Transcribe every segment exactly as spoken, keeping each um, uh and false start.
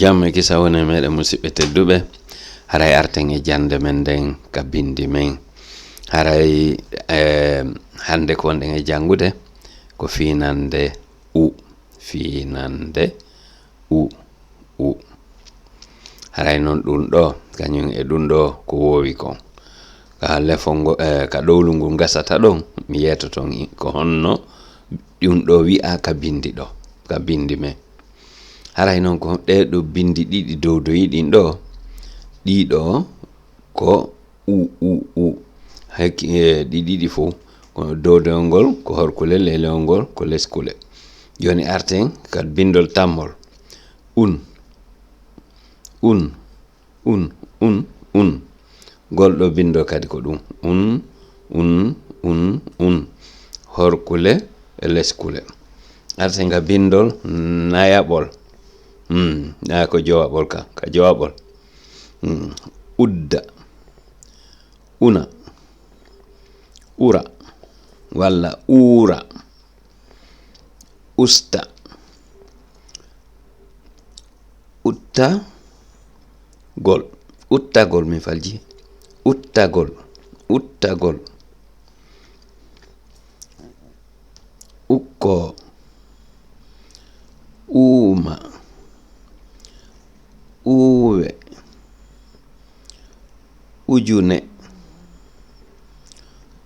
Jam e kisa woni e meɗen, musidɓe tedduɓe. Haray arten e jannde men nden ka bindi men. Haray, eh, hannde ko wonɗen e janngude ko fiinannde u. Fiinannde u, u. Haray non ɗun ɗoo, kañun e ɗun ɗoo ko woowi kon. Ka lefol ngo, eh, ka ɗowlu ngun gasata ɗon, mi yeetoto on i-, ko honno ɗun ɗoo wi'aa ka bindi ɗoo, ka bindi men. Haray non ko ɗee ɗoo bindi ɗiɗi dowdoyi ɗin ɗoo, ɗii ɗoo ko u, u, u. Hay ki-, eh, ɗi ɗiɗi fow. Ko dowdoyol ngol ko horkule, leelewol ngol ko leskule. Jooni arten ka bindol tammol. Un. Un. Un. Un. Un. Ngol ɗoo bindol kadi ko ɗun. Un, un, un, un. Horkule e leskule. Arten ka bindol nayaɓol. Hmm, na ko jowaɓol ka, ka jowaɓol. Hmm. Udda. Una. Ura. Walla uura. Usta. Uttagol. Uttagol, mi falji. Uttagol. Uttagol. Ukko. Uuma. Uuwe. Ujune.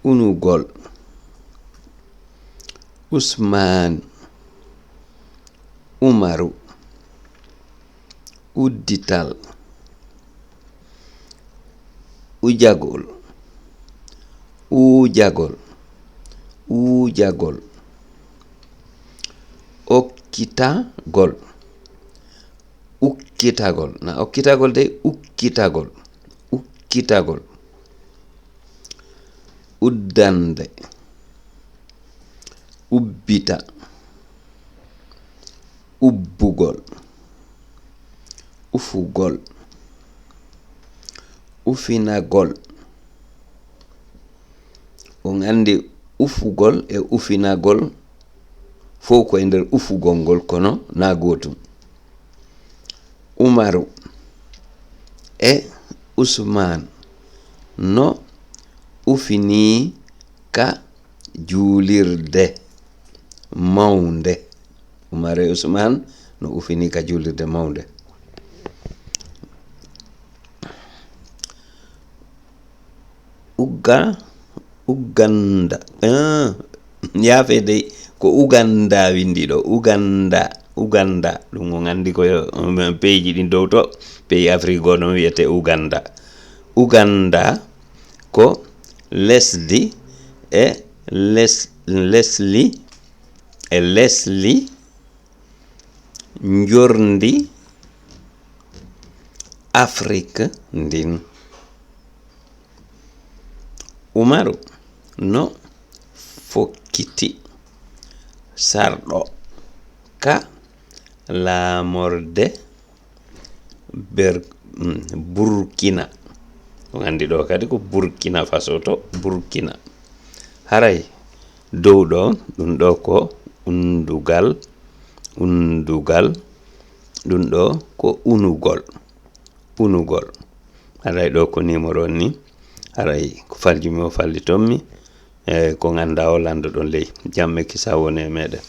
Unugol. Usmaan. Umaru. Uddital. Ujagol. Uujagol. Uujagol. Okkitagol. Ukkitagol. Na okkitagol de, ukkitagol. Ukkitagol. Uddande. Ubbita. Ubbugol. Ufugol. Ufinagol. On anndi ufugol e ufinagol fow ko e nder ufugol ngol, kono na gootum. Umaru e Usmaan no ufinii ka juulirde mawnde. Umaru e Usmaan no ufinii ka juulirde mawnde. Ugga, Uganda. Ah, yaafe dey, ko Uganda windi ɗoo. Uganda, Uganda. Ɗum on anndi ko yo, um, peeji ɗin dow to, peeji Afrik goo ɗon wiyete Uganda. Uganda ko lesdi e les-, lesli e lesli njorndi Afrik ndin. Umaru no fokkiti sarɗo ka laamorde Ber-, mm, Burkina. On anndi ɗoo kadi ko Burkina Faso to Burkina. Haray dow ɗoo, ɗum ɗoo ko undugal, undugal, ɗum ɗoo ko unugol, unugol. Haray ɗoo ko numéro on ni, haray ko faljumi o falliton mi, e ko nganndaa o lanndoɗon ley. Jam e kisa woni e meɗen.